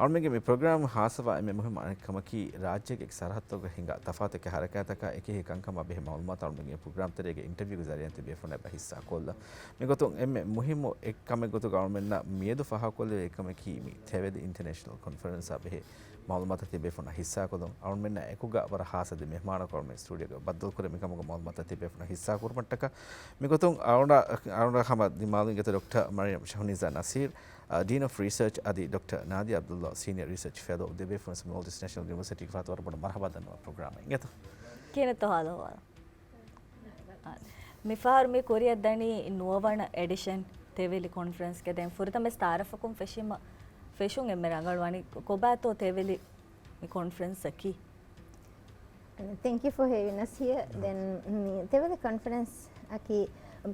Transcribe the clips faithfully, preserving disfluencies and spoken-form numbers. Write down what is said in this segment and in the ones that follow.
އަޅުމެންގެ މި ޕްރޮގްރާމް ހާއްސަވާ އެންމެ މުހިއްމު އަނެއް ކަމަކީ، ރާއްޖޭގެ ސަރަހައްދުގަ ހިނގާ ތަފާތު އެކި ހަރަކާތްތަކާ އެކި ކަންކަމާ ބެހޭ މައުލޫމާތު އަޅުމެންގެ ޕްރޮގްރާމް ތެރޭގެ އިންޓަވިއުގެ ޒަރީއާ ތިބޭފުޅުންނާ އެބަ ހިއްސާކޮށްލަން. މިގޮތުން އެންމެ މުހިއްމު އެއްކަމެއް ގޮތުގަ އަޅުމެންނަށް މިއަދު ފާހަގަކޮށްލެވޭ އެއްކަމަކީ، މި ތެވެލި އިންޓަރނޭޝަނަލް ކޮންފަރެންސާ ބެހޭ މައުލޫމާތު ތިބޭފުޅުންނާ ހިއްސާކޮށްލުން. އަޅުމެންނާ އެކުގަ ވަރަށް ހާއްސަ ދެ މެހްމާނަކު އަޅުމެން ސްޓޫޑިއޯގަ ބައްދަލުކުރޭ މިކަމުގެ މައުލޫމާތު ތިބޭފުޅުންނާ ހިއްސާކުރުމަށްޓަކާ. މިގޮތުން އަޅުގަނޑަށް ހަމަ ދިމާލުން އެތަ ޑޮކްޓަރ މަރިޔަމް ޝަހުނިޒާ ނަސީރް، އަ، ޑީން އޮފް ރިސަރޗް އަދި ޑޮކްޓަރ ނާދިޔާ އަބްދުﷲ، ސީނިއަރ ރިސަރޗް ފެލޯ، ދެބޭފުޅުން މޯލްޑިވްސް ނޭޝަނަލް ޔުނިވަރސިޓީގެ ފަހަތު ވަރަށް ބޮޑަށް މަރުޙަބާ ދަންނަވާ ޕްރޮގްރާމަށް އިނގޭތޯ. ކިހިނެއްތޯ ހާލު އަހުވާލު؟ މިފަހަރު މި ކުރިއަށް ދަނީ ނުވަވަނަ އެޑިޝަން ތެވެލި ކޮންފަރެންސްގެ. ދެން ފުރަތަމަ ވެސް ތައާރަފަކުން ފެށީމަ ފެށުން އެންމެ ރަނގަޅު ވަނީ. ކޮބާތޯ ތެވެލި މި ކޮންފަރެންސަކީ؟ Thank you for having us here. އެހެން. ދެން މި ތެވެލި ކޮންފަރެންސް އަކީ،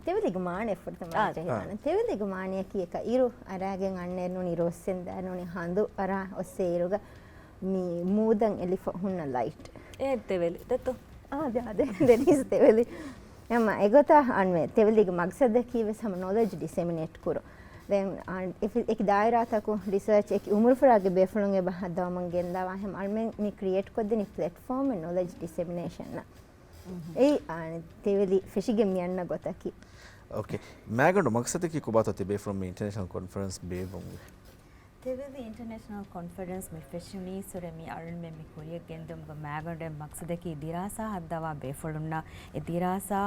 ތެވެލިގެ މާނަ އެ ފުރަތަމަ އާ. ޖެހިދާނެ. ތެވެލިގެ މާނައަކީ އެކަ އިރު އަރާގެން އަންނައިރު ނޫނީ ރޯސް އެންދާ ނޫނީ ހަނދު އަރާ އޮއްސޭ އިރުގަ މި މޫދަށް އެލިފަ ހުންނަ ލައިޓް. އެ ތެވެލި ދެއްތޯ؟ އާ، ދެ-، އާ، ދެ-، ދެނީސް ތެވެލި. އެމަ އެގޮތަށް އަންމެ ތެވެލިގެ މަގްސަދަކީ ވެސް ހަމަ ނޮލެޖް ޑިސެމިނޭޓް ކުރުން. ދެން އާ، އެކި ދާއިރާތަކު ރިސަރޗް އެކި އުމުރުފުރާގެ ބޭފުޅުން އެބަ ހައްދަވަމުން ގެންދަވާ ހެމަ އަޅުމެން މި ކްރިއޭޓް ކޮށްދިނީ ޕްލެޓްފޯމެއް ނޮލެޖް ޑިސެމިނޭޝަން. އެއީ އާ، ތެވެލި ފެށިގެން މިއަންނަ ގޮތަކީ. އޯކޭ. މާގަނޑު މަގްސަދަކީ ކޮބާތޯ ތިބޭފުޅުން މި އިންޓަރނޭޝަނަލް ކޮންފަރެންސް ބޭއްވުމުގެ؟ ތެވެލި އިންޓަރނޭޝަނަލް ކޮންފަރެންސް މި ފެށުނީއްސުރެ މި އަޅުންމެން މި ކުރިއަށް ގެންދިއުމުގެ މާގަނޑު މަގްސަދަކީ ދިރާސާ ހައްދަވާ ބޭފުޅުންނަށް އެ ދިރާސާ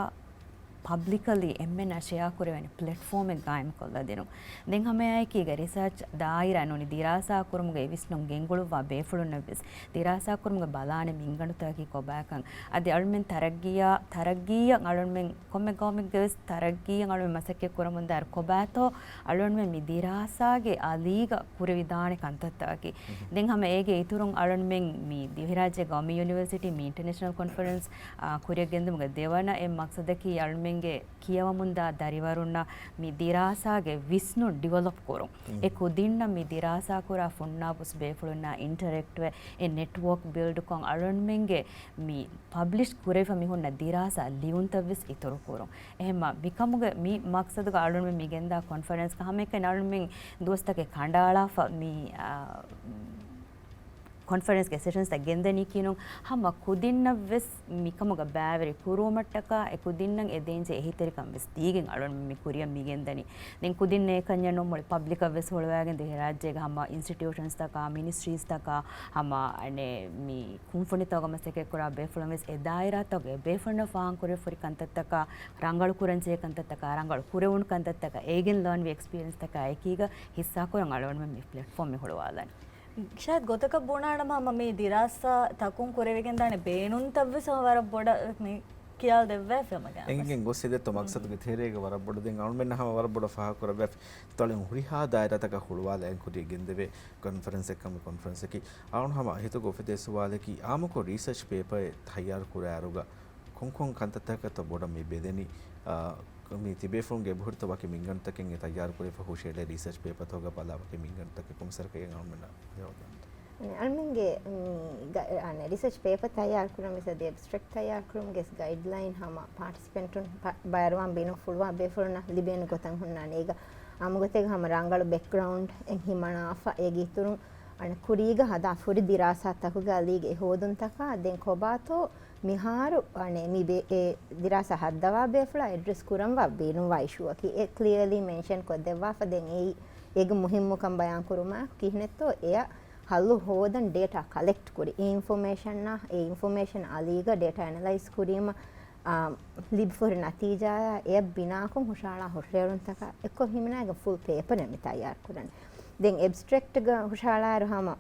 ޕަބްލިކަލީ އެންމެންނާ ޝެއާ ކުރެވޭނެ ޕްލެޓްފޯމެއް ގާއިމްކޮށްލަދިނުން. ދެން ހަމައެކީގަ ރިސާޗް ދާއިރާ ނޫނީ ދިރާސާ ކުރުމުގެ އިވިސްނުން ގެންގުޅުއްވާ ބޭފުޅުންނަށް ވެސް ދިރާސާ ކުރުމުގެ ބަލާނެ މިންގަނޑުތަކަކީ ކޮބާކަން. އަދި އަޅުމެން ތަރައްގީއާ، ތަރައްގީއަށް އަޅުމެން ކޮންމެ ގައުމެއްގެ ވެސް ތަރައްގީއަށް އަޅުމެން މަސައްކަތް ކުރަމުންދާއިރު ކޮބާތޯ އަޅުމެން މި ދިރާސާގެ އަލީގަ ކުރެވިދާނެ ކަންތައްތަކަކީ. ދެން ހަމަ އޭގެ އިތުރުން އަޅުމެން މި ދިވެހިރާއްޖޭގެ ގައުމީ ޔުނިވަރސިޓީ މި އިންޓަރނޭޝަނަލް ކޮންފަރެންސް، އާ، ކުރިއަށް ގެންދުމުގެ ދެވަނަ އެއް މަގްސަދަކީ އަޅުމެންގެ ކިޔަވަމުންދާ ދަރިވަރުންނަށް މި ދިރާސާގެ ވިސްނުން ޑިވެލޮޕް ކުރުން. އެ ކުދިންނަށް މި ދިރާސާ ކުރާ ފުންނާބުސް ބޭފުޅުންނާ އިންޓަރެކްޓްވެ، އެ ނެޓްވޯކް ބިލްޑްކޮށް އަޅުންމެންގެ މި ޕަބްލިޝް ކުރެވިފަ މި ހުންނަ ދިރާސާ ލިޔުންތައް ވެސް އިތުރު ކުރުން. އެހެންމަ މިކަމުގެ މި މަގްސަދުގަ އަޅުންމެން މި ގެންދާ ކޮންފަރެންސްގަ ހަމައެކަނި އަޅުންމެން ދުވަސްތަކެއް ކަނޑައަޅާފަ މި، އާ، ކޮންފަރެންސްގެ ސެޝަންސްތައް ގެންދަނީކީނު ހަމަ ކުދިންނަށް ވެސް މިކަމުގަ ބައިވެރި ކުރުވުމަށްޓަކާ އެ ކުދިންނަށް އެ ދޭންޖެހޭ އެހީތެރިކަން ވެސް ދީގެން އަޅުން މި ކުރިއަށް މި ގެންދަނީ. ދެން ކުދިން އެކަންޏެއް ނޫން މުޅި ޕަބްލިކަށް ވެސް ހުޅުވާގެން ދިވެހިރާއްޖޭގެ ހަމަ އިންސްޓިޓިއުޝަންސްތަކާ، މިނިސްޓްރީސްތަކާ، ހަމަ އަނެއް މި ކުންފުނިތަކުގަ މަސައްކަތްކުރާ ބޭފުޅުން ވެސް އެ ދާއިރާތަކުގެ ބޭފުޅުންނަށް ފާހަގަކުރެވިފަ ހުރި ކަންތައްތަކާ، ރަނގަޅު ކުރަންޖެހޭ ކަންތައްތަކާ، ރަނގަޅު ކުރެވުނު ކަންތައްތަކާ، އޭގެން ލާންވި އެކްސްޕީރިއެންސްތަކާ އެކީގަ ހިއްސާކުރަން އަޅުގަނޑުމެން މި ޕްލެޓްފޯމް މި ހުޅުވާލަނީ. ޝާހިދް ގޮތަކަށް ބުނާނަމަ ހަމަ މި ދިރާސާ ތަކުން ކުރެވިގެން ދާނެ ބޭނުންތައްވެސް ހަމަ ވަރަށް ބޮޑަށް މި ކިޔާލަދެއްވާފި ހަމަ ގާމަސް. އެނގިގެން ގޮސް އެދެއްތޯ މަގްސަދުގެ ތެރޭގަ ވަރަށް ބޮޑު ދެން އަޅުމެންނަށް ހަމަ ވަރަށް ބޮޑަށް ފާހަގަކުރެއްވާފި. ތޮޅެން ހުރިހާ ދާއިރާތަކަށް ހުޅުވާލައި ކުރިއަށް ގެންދެވޭ ކޮންފަރެންސެއްކަން މި ކޮންފަރެންސަކީ. އަޅުން ހަމަ ހިތުގަ އުފެދޭ ސުވާލަކީ އާއްމުކޮށް ރީސަރޗް ޕޭޕަރެއް ތައްޔާރު ކުރާއިރުގަ ކޮންކޮން ކަންތައްތަކަށްތޯ ބޮޑަށް މި ބެލެނީ؟ އާ، މި ތިބޭފުޅުންގެ އެބަހުރިތަ ވަކި މިންގަނޑުތަކެއް އެ ތައްޔާރުކުރެވިފަ ހުށައެޅޭ ރީސަރޗް ޕޭޕަރތަކުގަ ބަލާ ވަކި މިންގަނޑުތަކެއް ކޮންމެސް ވަރަކަށް އަޅުމެންނަށް ޖަވާބު ދޭން. އަނެ، އަޅުމެންގެ މި ގަ-، އަނެ، ރިސަރޗް ޕޭޕަރ ތައްޔާރުކުރަން ވެސް އަދި އެބްސްޓްރެކްޓް ތައްޔާރުކުރުމުގެ ގައިޑްލައިން ހަމަ ޕާޓިސިޕެންޓުން ބައިވެރިވާން ބޭނުންފުޅުވާ ބޭފުޅުންނަށް ލިބޭނެ ގޮތަށް ހުންނާނެ. އޭގަ އާއްމުގޮތެއްގަ ހަމަ ރަނގަޅު ބެކްގްރައުންޑް އެއް ހިމަނާފަ އޭގެ އިތުރުން އަނެ ކުރީގަ ހަދާ ފުރި ދިރާސާތަކުގެ އަލީގަ އެ ހޯދުންތަކާ ދެން ކޮބާތޯ މިހާރު އަނެ މި ބޭ-، އެ ދިރާސާ ހައްދަވާ ބޭފުޅާ އެޑްރެސް ކުރަންވާ ބޭނުންވާ އިޝޫއަކީ އެ ކްލިއަރލީ މެންޝަން ކޮށްދެއްވާފަ ދެން އެއީ އޭގެ މުހިއްމުކަން ބަޔާން ކުރުމާ ކިހިނެއްތޯ އެއަށް ހައްލު ހޯދަން ޑޭޓާ ކަލެކްޓް ކުރި. އެ އިންފޮމޭޝަންއާ، އެ އިންފޮމޭޝަން އަލީގަ ޑޭޓާ އެނަލައިޒް ކުރީމަ، އާ، ލިބިފަ ހުރި ނަތީޖާއާ އެއަށް ބިނާކޮށް ހުށަހަޅާ ހުށަހެޅުންތަކާ އެއްކޮށް ހިމެނާގެން ފުލް ޕޭޕަރެއް މި ތައްޔާރު ކުރަނީ. ދެން އެބްސްޓްރެކްޓްގަ ހުށަހަޅާއިރު ހަމަ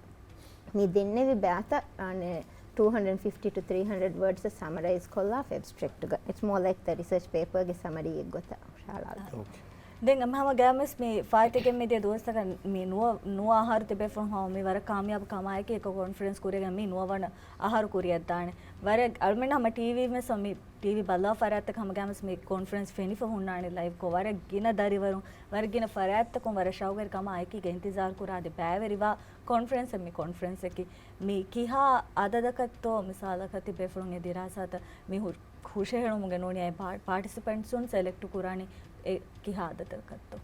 މި ދެންނެވި ބައިތައް، އަނެ، ޓޫ ހަންޑްރެޑް ފިފްޓީ ޓު ތްރީ ހަންޑްރެޑް ވާޑްސް ސަމަރައިޒް ކޮށްލާފަ އެބްސްޓްރެކްޓްގަ. އިޓްސް މޯ ލައިކް ދަ ރިސަރޗް ޕޭޕަރގެ ސަމަރީއެއް ގޮތަށް ހުށަހަޅާލަނީ. އޯކޭ. ދެން އަމަ ހަމަ ގާމަސް މި ފާއިތުވެގެން މިދިޔަ ދުވަސްތަކަށް މި ނުވަ، ނުވަ އަހަރު ތިބޭފުޅުން ހަމަ މި ވަރަށް ކާމިޔާބު ކަމާއެކީ އެކަ ކޮންފަރެންސް ކުރިއަށް ގެން މި ނުވަވަނަ އަހަރު ކުރިއަށްދާނެ. ވަރަށް އަޅުމެން ހަމަ ޓީވީ ވެސް މި ޓީވީ ބައްލާ ފަރާތްތަކަށް ހަމަ ގާމަސް މި ކޮންފަރެންސް ފެނިފަ ހުންނާނެ ލައިވްކޮށް. ވަރަށް ގިނަ ދަރިވަރުން، ވަރަށް ގިނަ ފަރާތްތަކުން ވަރަށް ޝައުގުވެރި ކަމާ އެކީގަ އިންތިޒާރު ކުރާ އަދި ބައިވެރިވާ ކޮންފަރެންސެއް މި ކޮންފަރެންސަކީ. މި ކިހާ އަދަދަކަށްތޯ މިސާލަކަށް ތިބޭފުޅުން އެ ދިރާސާތައް މި ހު-، ހުށަހެޅުމުގެ ނޫނީ އެ ޕާ-، ޕާޓިސިޕެންޓްސުން ސެލެކްޓް ކުރާނީ އެ ކިހާ އަދަދަކަށްތޯ؟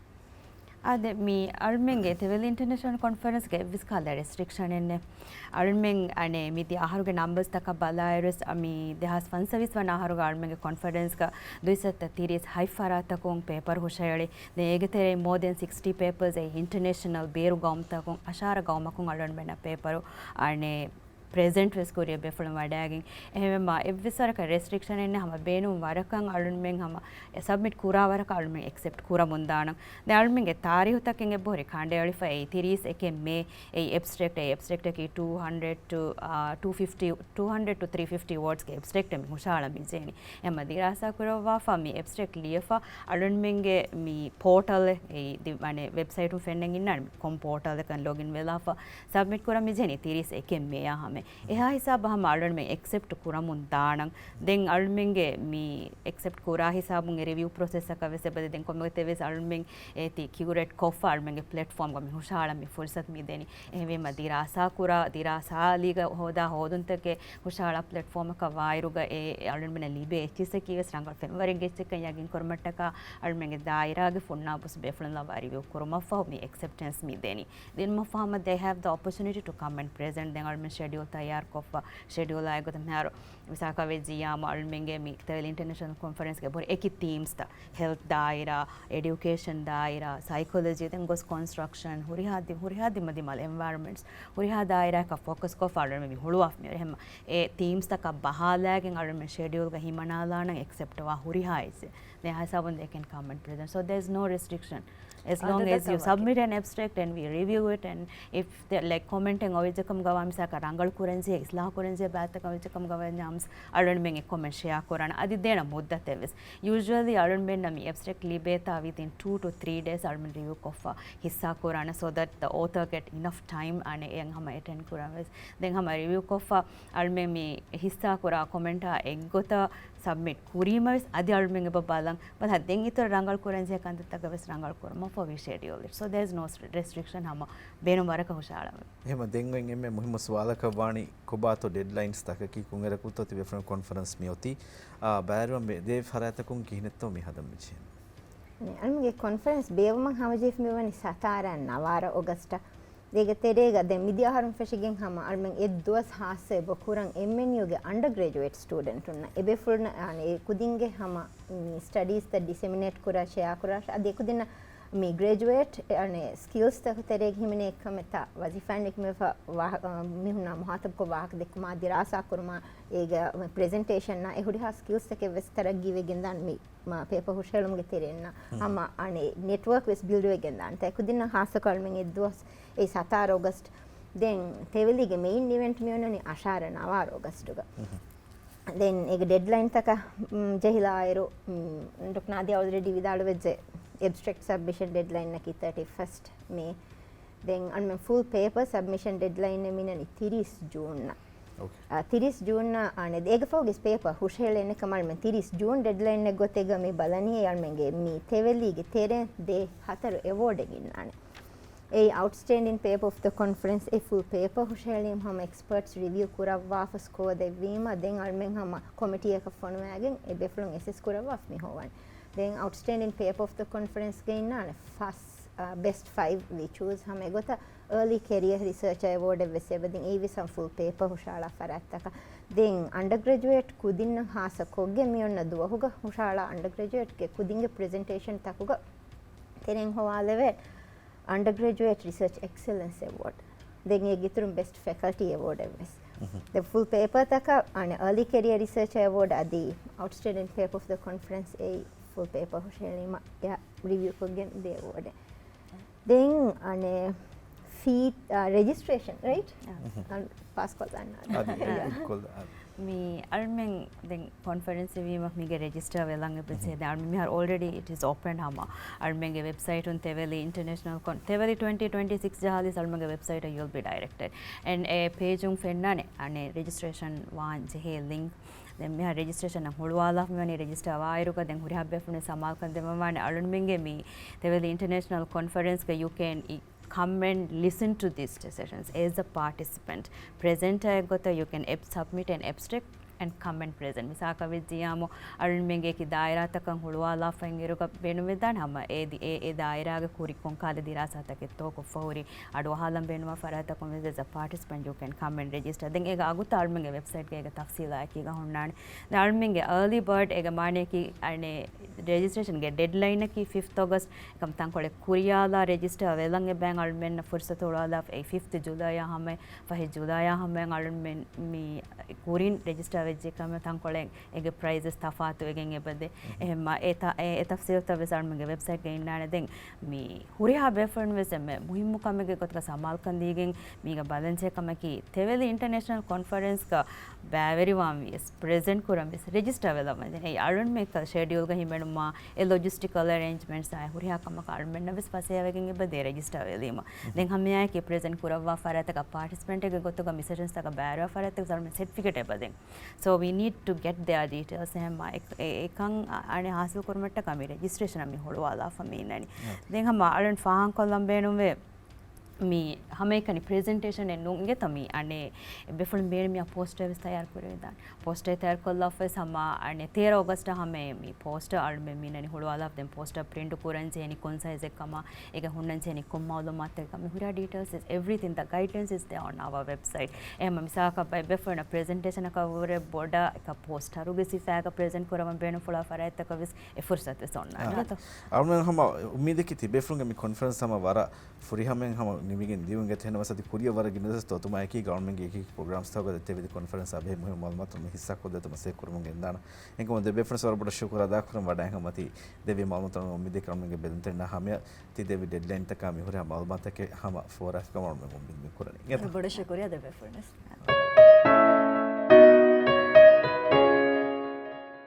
އާދެ، މި އަޅުމެންގެ ތެވެލި އިންޓަރނޭޝަނަލް ކޮންފަރެންސްގެ އެއްވެސް ކަހަލަ ރެސްޓްރިކްޝަނެއް ނެތް. އަޅުމެން އަނެއް މިދިޔަ އަހަރުގެ ނަމްބަރސް ތަކަށް ބަލާއިރުވެސް، މި ދެހާސް ފަންސަވީސް ވަނަ އަހަރުގަ އަޅުމެންގެ ކޮންފަރެންސްގަ ދުއިސައްތަ ތިރީސް ހަތް ފަރާތްތަކުން ޕޭޕަރު ހުށައެޅި. ދެން އޭގެ ތެރެއިން މޯ ދެން ސިކްސްޓީ ޕޭޕަރސް އެއީ އިންޓަރނޭޝަނަލް ބޭރު ގައުމުތަކުން އަށާރަ ގައުމަކުން އަޅުގަނޑުމެންނަށް ޕޭޕަރު އަނެއް ޕްރެޒެންޓް ވެސް ކުރި ބޭފުޅުން ވަޑައިގެން. އެހެންވީމަ އެއްވެސް ވަރަކަށް ރެސްޓްރިކްޝަނެއް ނެތް، ހަމަ ބޭނުން ވަރަކަށް އަޅުންމެން ހަމަ ސަބްމިޓް ކުރާ ވަރަކަށް އަޅުންމެން އެކްސެޕްޓް ކުރަމުން ދާނަން. ދެން އަޅުންމެންގެ ތާރީހުތަކެއް އެބަހުރި ކަނޑައެޅިފަ އެއީ ތިރީސް އެކެއް މޭ އެއީ އެބްސްޓްރެކްޓް، އެ އެބްސްޓްރެކްޓަކީ ޓޫ ހަންޑްރެޑް ޓު، އާ، ޓޫ ފިފްޓީ، ޓޫ ހަންޑްރެޑް ޓު ތްރީ ފިފްޓީ ވޯޑްސްގެ އެބްސްޓްރެކްޓެއް މި ހުށަހަޅަން މި ޖެހެނީ. އެމަ ދިރާސާ ކުރައްވާފަ މި އެބްސްޓްރެކްޓް ލިޔެފަ އަޅުންމެންގެ މި ޕޯޓަލް އެއީ ދި-، އަނެއް ވެބްސައިޓުން ފެންނަން އިންނާނެ ކޮން ޕޯޓަލް އެކަން ލޮގިން ވެލާފަ ސަބްމިޓް ކުރަން މި ޖެހެނީ ތިރީސް އެކެއް މޭއާ ހަމަ. އެހާ ހިސާބަށް ހަމަ އަޅުންމެން އެކްސެޕްޓް ކުރަމުން ދާނަން. ދެން އަޅުންމެންގެ މި އެކްސެޕްޓް ކުރާ ހިސާބުން އެ ރިވިއު ޕްރޮސެސްއަކަށް ވެސް އެބަދޭ. ދެން ކޮންމެ ގޮތެއް ވެސް އަޅުންމެން އޭތި ކިއުރޭޓް ކޮށްފަ އަޅުމެންގެ ޕްލެޓްފޯމްގަ މި ހުށަހަޅަން މި ފުރުސަތު މި ދެނީ. އެހެންވީމަ ދިރާސާ ކުރާ، ދިރާސާ އަލީގަ ހޯދާ ހޯދުންތަކެއް ހުށަހަޅާ ޕްލެޓްފޯމަކަށް ވާއިރުގަ އެ އަޅުންމެންނަށް ލިބޭ އެއްޗިއްސަކީ ވެސް ރަނގަޅު ފެންވަރެއްގެ އެއްޗެއްކަން ޔަގީން ކުރުމަށްޓަކާ އަޅުމެންގެ ދާއިރާގެ ފުންނާބުސް ބޭފުޅުން ލަވާ ރިވިއު ކުރުމަށްފަހު މި އެކްސެޕްޓެންސް މި ދެނީ. ދިނުމަށްފަހު ހަމަ they have the opportunity to come and present. ދެން އަޅުމެން ޝެޑިއުލް ތައްޔާރުކޮށްފަ، ޝެޑިއުލާ އެގޮތަށް މިހާރު މިސާލަކަށް ވެއްޖިއްޔާމު އަޅުމެންގެ މި ތެވެލި އިންޓަރނޭޝަނަލް ކޮންފަރެންސްގެ ބޮޑު އެކި ތީމްސްތައް، ހެލްތް ދާއިރާ، އެޑިއުކޭޝަން ދާއިރާ، ސައިކޮލޮޖީ، ދެން ގޮސް ކޮންސްޓްރަކްޝަން، ހުރިހާ ދި-، ހުރިހާ ދިމަދިމާލަށް އެންވަޔަރަމެންޓްސް، ހުރިހާ ދާއިރާއަކަށް ފޯކަސްކޮށްފަ އަޅުމެން މި ހުޅުވާފަ މިއޮތް. އެހެންމަ އެ ތީމްސްތަކަށް ބަހާލާގެން އަޅުމެން ޝެޑިއުލްގަ ހިމަނާލާނަން އެކްސެޕްޓްވާ ހުރިހާ އެއްޗެއް. ދެން ހަސާބުން they can come and present. So there is no restriction. As long as you submit an abstract and we review it, and if the, like, ކޮމެންޓެއް އޮވެއްޖެކަމުގަވާ މިސާލަކަށް ރަނގަޅު ކުރަންޖެހޭ، އިސްލާހު ކުރަންޖެހޭ ބައިތަކަށް އޮވެއްޖެކަމުގަވާ ނަމަވެސް އަޅުންމެން އެ ކޮމެންޓް ޝެއާ ކުރާނަން. އަދި ދޭނަ މުއްދަތެއް ވެސް. ޔޫޒުއަލީ އަޅުންމެންނަށް މި އެބްސްޓްރެކްޓް ލިބޭތާ within two to three days އަޅުން ރިވިއު ކޮށްފަ ހިއްސާ ކުރާނަން so that the author get enough time އަނެއް އެއަށް ހަމަ އެޓެންޑް ކުރަން ވެސް. ދެން ހަމަ ރިވިއު ކޮށްފަ އަޅުމެން މި ހިއްސާ ކުރާ ކޮމެންޓާ އެއްގޮތަށް ސަބްމިޓް ކުރީމަ ވެސް އަދި އަޅުމެން އެބަ ބަލަން. ބަލަ ދެން އިތުރަށް ރަނގަޅު ކުރަންޖެހޭ ކަންތައްތަކަށް ވެސް ރަނގަޅު ކުރުމަށްފަހު we schedule it. So there is no restriction ހަމަ ބޭނުން ވަރަކަށް ހުށަހަޅަން. އެހެންމަ ދެން އޮތް އެންމެ މުހިއްމު ސުވާލަކަށް ވާނީ ކޮބާތޯ ޑެޑްލައިންސް ތަކަކީ ކޮންއިރަކުތޯ ތިބޭފުޅުން ކޮންފަރެންސް މި އޮތީ؟ އާ، ބައިވެރިވާ ދެ ފަރާތްތަކުން ކިހިނެއްތޯ މި ހަދަން މި ޖެހެނީ؟ އަޅުމެންގެ ކޮންފަރެންސް ބޭއްވުމަށް ހަމަޖެހިފަ މިވަނީ ސަތާރަ ނަވާރަ އޮގަސްޓަށް. ދޭގެ ތެރޭގަ ދެން މިދިޔަ އަހަރުން ފެށިގެން ހަމަ އަޅުމެން އެއްދުވަސް ހާއްސަ އެބަ ކުރަން އެމްއެންޔޫގެ އަންޑަގްރެޖުއޭޓް ސްޓޫޑެންޓުންނަށް އެބޭފުޅުން އާނ އެ ކުދިންގެ ހަމަ މި ސްޓަޑީސްތައް ޑިސެމިނޭޓް ކުރާ، ޝެއާ ކުރާށ އަދި އެކުދިންނަށް މި ގްރެޖުއޭޓް އަނެ ސްކިލްސްތަކު ތެރޭގެ ހިމެނޭ އެއްކަމެއްތާ ވަޒީފާއިން ނިކުމެފަ ވާ-، އަ، މީހުންނާ މުހާތަބްކޮށް ވާހަކަ ދެއްކުމާ، ދިރާސާ ކުރުމާ، އޭގެ ޕްރެޒެންޓޭޝަންއާ އެ ހުރިހާ ސްކިލްސްތަކެއް ވެސް ތަރައްގީވެގެން ދާން މި މާ ޕޭޕަ ހުށަހެޅުމުގެ ތެރެއިންނަށް ހަމަ އަނެއް ނެޓްވަރކް ވެސް ބިލްޑްވެގެން ދާނެ. ތާ އެކުދިންނަށް ހާއްސަކޮށް އަޅުމެން އެއްދުވަސް އެއީ ސަތާރަ އޮގަސްޓް. ދެން ތެވެލީގެ މެއިން އިވެންޓް މިއޮންނަނީ އަށާރަ ނަވާރަ އޮގަސްޓުގަ. ދެން އޭގެ ޑެޑްލައިންތަކަށް، މް، ޖެހިލާއިރު، މް، ޑޮކްޓަރ ނާދިޔާ އޮލްރެޑީ ވިދާޅުވެއްޖެ އެބްސްޓްރެކްޓް ސަބްމިޝަން ޑެޑްލައިންއަކީ ތާޓީ ފަސްޓް މޭ. ދެން އަންމެން ފުލް ޕޭޕަ ސަބްމިޝަން ޑެޑްލައިން މިނަނީ ތިރީސް ޖޫންއަށް. އޯކޭ. އާ، ތިރީސް ޖޫންއަށް އަނެ ދޭގެ ފަހުގެ ޕޭޕަ ހުށަހެޅޭނެ ކަމަށް އަޅުމެން ތިރީސް ޖޫން ޑެޑްލައިންއެއް ގޮތެއްގަ މި ބަލަނީ އަޅުމެންގެ މި ތެވެލީގެ ތެރޭ ދޭ ހަތަރު އެވޯޑެއް އިންނާނެ. އެއީ އައުޓްސްޓޭންޑިން ޕޭޕަ އޮފް ދަ ކޮންފަރެންސް އެ ފުލް ޕޭޕަ ހުށަހެޅީމަ ހަމަ އެކްސްޕަރޓްސް ރިވިއު ކުރައްވާފަ ސްކޯ ދެއްވީމަ ދެން އަޅުމެން ހަމަ ކޮމިޓީއަކަށް ފޮނުވާގެން އެ ބޭފުޅުން އެސެސް ކުރައްވާފަ މި ހޮވާނެ. ދެން އައުޓްސްޓޭންޑިން ޕޭޕަ އޮފް ދަ ކޮންފަރެންސްގަ އިންނާނެ ފަސް އާ، ބެސްޓް ފައިވް ވި ޗޫސް ހަމަ އެގޮތަށް އާލީ ކެރިއަ ރިސަރޗަރ އެވޯޑެއް ވެސް އެބަދިން އެއީވެސް ހަމަ ފުލް ޕޭޕަ ހުށަހަޅާ ފަރާތްތަކަށް. ދެން އަންޑަގްރެޖުއޭޓް ކުދިންނަށް ހާއްސަ ކޮށްގެން މިއޮންނަ ދުވަހުގަ ހުށަހަޅާ އަންޑަގްރެޖުއޭޓްގެ ކުދިންގެ ޕްރެޒެންޓޭޝަން ތަކުގަ ތެރެއިން ހޮވާލެވޭ އަންޑަގްރެޖުއޭޓް ރިސަރޗް އެކްސެލެންސް އެވޯޑް. ދެން އޭގެ އިތުރުން ބެސްޓް ފެކަލްޓީ އެވޯޑެއް ވެސް. ދެން ފުލް ޕޭޕަ ތަކަށް އަނެއް އާލީ ކެރިއަ ރިސަރޗަރ އެވޯޑް އަދި އައުޓްސްޓޭންޑިން ޕޭޕަ އޮފް ދަ ކޮންފަރެންސް އެއީ ފުލް ޕޭޕަ ހުށަހެޅީމަ އެއަށް ރިވިއު ކޮށްގެން ދޭ އެވޯޑެއް. ދެން އަނެއް ފީ، އާ، ރެޖިސްޓްރޭޝަން، ރައިޓް؟ އާ. އަން ޕާސް ކޮށްލަން. އަދި، އާ. އެ ކޮށްލަ، އާ. މި އަޅުމެން ދެން ކޮންފަރެންސް ވީމަ މީގެ ރެޖިސްޓަރ ވެލަން އެބަސޭ. ދެން އަޅުމެން މިހާރު އޯލްރެޑީ އިޓް އިޒް އޯޕަން ހަމަ. އަޅުމެންގެ ވެބްސައިޓުން ތެވެލި އިންޓަރނޭޝަނަލް ކޮން، ތެވެލި ޓްވެންޓީ ޓްވެންޓީ ސިކްސް ޖަހާލިސް އަޅުމެންގެ ވެބްސައިޓަށް you will be directed. އެންޑް އެ ޕޭޖުން ފެންނާނެ އަނެއް ރެޖިސްޓްރޭޝަން ވާން ޖެހޭ ލިންކް. ދެން މިހާރު ރެޖިސްޓްރޭޝަން އަށް ހުޅުވާލާފަ މިވަނީ ރެޖިސްޓަރ ވާއިރުގަ ދެން ހުރިހާ ބޭފުޅުން ސަމާލުކަން ދެއްވަން ވާނެ. އަޅުންމެންގެ މި ތެވެލި އިންޓަރނޭޝަނަލް ކޮންފަރެންސްގަ you can come and listen to these sessions as a participant. ޕްރެޒެންޓަރ އެއްގޮތަށް you can ab-, submit an abstract and come and present. މިސާލަކަށް ވެއްޖިއްޔާމު އަޅުންމެންގެ އެކި ދާއިރާތަކަށް ހުޅުވާލާފައި އިރުގަ ބޭނުންވެދާނެ ހަމަ އެ ދި-، އެ، އެ ދާއިރާގެ ކުރި ކޮންކަހަލަ ދިރާސާތަކެއްތޯ ކޮށްފަ ހުރި އަޑުއަހާލަން ބޭނުންވާ ފަރާތްތަކުން ވެސް as a participant you can come and register. ދެން އޭގެ އަގުތައް އަޅުމެންގެ ވެބްސައިޓްގަ އޭގެ ތަފްސީލާ އެކީގަ ހުންނާނެ. ދެން އަޅުމެންގެ early bird އޭގެ މާނަޔަކީ އަނެއް ރެޖިސްޓްރޭޝަންގެ ޑެޑްލައިނަކީ ފިފްތް އޮގަސްޓް. އެކަމް ތަންކޮޅެއް ކުރިޔާލާ ރެޖިސްޓަރ ވެލަން އެބައިން އަޅުމެންނަށް ފުރުސަތު ހުޅުވާލާފަ އެއީ ފިފްތް ޖުލައިއާ ހަމަ ފަހެ ޖުލައިއާ ހަމަޔަށް އަޅުންމެން މި ކުރިން ރެޖިސްޓާ ވެއްޖެ ކަމަށް ތަންކޮޅެއް އޭގެ ޕްރައިސް ތަފާތު ވެގެން އެބަދޭ. އެހެންމަ އެ ތަ-، އެ، އެ ތަފްސީލްތައް ވެސް އަޅުމެންގެ ވެބްސައިޓްގަ އިންނާނެ. ދެން މި ހުރިހާ ބޭފުޅުން ވެސް އެންމެ މުހިއްމު ކަމެއްގެ ގޮތުގަ ސަމާލުކަން ދީގެން މީގަ ބަލަންޖެހޭ ކަމަކީ ތެވެލި އިންޓަރނޭޝަނަލް ކޮންފަރެންސްގަ ބައިވެރިވާން ވިޔަސް ޕްރެޒެންޓް ކުރަން ވިޔަސް ރެޖިސްޓާ ވެލަމަށް ދެން އެ އަޅުންމެ ޝެޑިއުލްގަ ހިމެނުމާ އެ ލޮޖިސްޓިކަލް އެރޭންޖްމަންޓްސް އާ ހުރިހާ ކަމަކަށް އަޅުމެންނަށް ވެސް ފަސޭހަވެގެން އެބަދޭ ރެޖިސްޓާ ވެލީމަ. ދެން ހަމައެކީ ޕްރެޒެންޓް ކުރައްވާ ފަރާތަކަށް ޕާޓިސިޕެންޓެއްގެ ގޮތުގަ މި ސެޝަންސްތަކަށް ބައިވެރިވާ ފަރާތަކަށް އަޅުމެން ސެޓްފިކެޓް އެބަދޭ. So we need to get their details. އެހެންމަ އެ-، އެ-، އެކަން އަ-، އަނެއް ހާސިލް ކުރުމަށްޓަކާ މި ރެޖިސްޓްރޭޝަނަށް މި ހުޅުވާލާފަ މި އިންނަނީ. ދެން ހަމަ އަޅުން ފާހަގަކޮށްލަން ބޭނުންވޭ މި ހަމައެކަނި ޕްރެޒެންޓޭޝަނެއް ނޫން އިނގޭތަ މި އަނެއް ބޭފުޅުން ބޭނުމިއްޔާ ޕޯސްޓަރ ވެސް ތައްޔާރު ކުރެވިދާނެ. ޕޯސްޓަރ ތައްޔާރުކޮށްލާފަވެސް ހަމަ އަނެއް ތޭރަ އޮގަސްޓަށް ހަމަ މި ޕޯސްޓަރ އަޅުމެން މި އިންނަނީ ހުޅުވާލާފަ ދެން ޕޯސްޓަރ ޕްރިންޓް ކުރަން ޖެހެނީ ކޮން ސައިޒެއް ކަމަށް އޭގެ ހުންނަން ޖެހެނީ ކޮން މައުލޫމާތުތަކެއް ކަމަށް ހުރިހާ ޑީޓެއިލްސް އިޒް އެވްރީތިން ދަ ގައިޑްލައިންސް އިޒް ދެ އޮން އަވަ ވެބްސައިޓް. އެހެންމަ މިސާލަކަށް ބައެއް ބޭފުޅުންނަށް ޕްރެޒެންޓޭޝަނަކަށް ވުރެ ބޮޑަށް އެކަ ޕޯސްޓަރުގެ ސިފައިގަ ޕްރެޒެންޓް ކުރަމަށް ބޭނުންފުޅާ ފަރާތްތަކަށް ވެސް އެ ފުރުސަތު ވެސް އޮންނާނެ. އާ. އަޅުމެން ހަމަ އުއްމީދަކީ ތިބޭފުޅުންގެ މި ކޮންފަރެންސް ހަމަ ވަރަށް ފުރިހަމައިން ހަމަ ނިމިގެން ދިޔުން އެތައް ނަމަސް އަދި ކުރިއަށް ވަރަށް ގިނަ ދަސްތު އޮތުމާއެކީ ގަވަރމެންޓްގެ އެކި ޕްރޮގްރާމްސްތަކުގަ ދެތެވިދި ކޮންފަރެންސް އާ ބެހޭ މުހިންމު މައުލޫމާތު މި ހިއްސާ ކޮށްދޭތޯ މަސައްކަތް ކުރަމުން ގެންދާނަ. އެންކަމުން ދެ ބޭފުޅުން ވަރަށް ބޮޑަށް ޝުކުރު އަދާކުރަން ވަޑައި ހަމަ ތި ދެއްވި މައުލޫމާތު އުއްމީދެއް ކަމުގެ ބެލުންތެރިންނާ ހަމަޔަށް ތި ދެއްވި ޑެޑްލައިންތަކާ މި ހުރިހާ މައުލޫމާތަކެއް ހަމަ ފޯރާފިކަމަށް އުއްމީދު ކުރަނީ. އެތަ؟ ބޮޑަށް ޝުކުރިއްޔާ ދެ ބޭފުޅުން.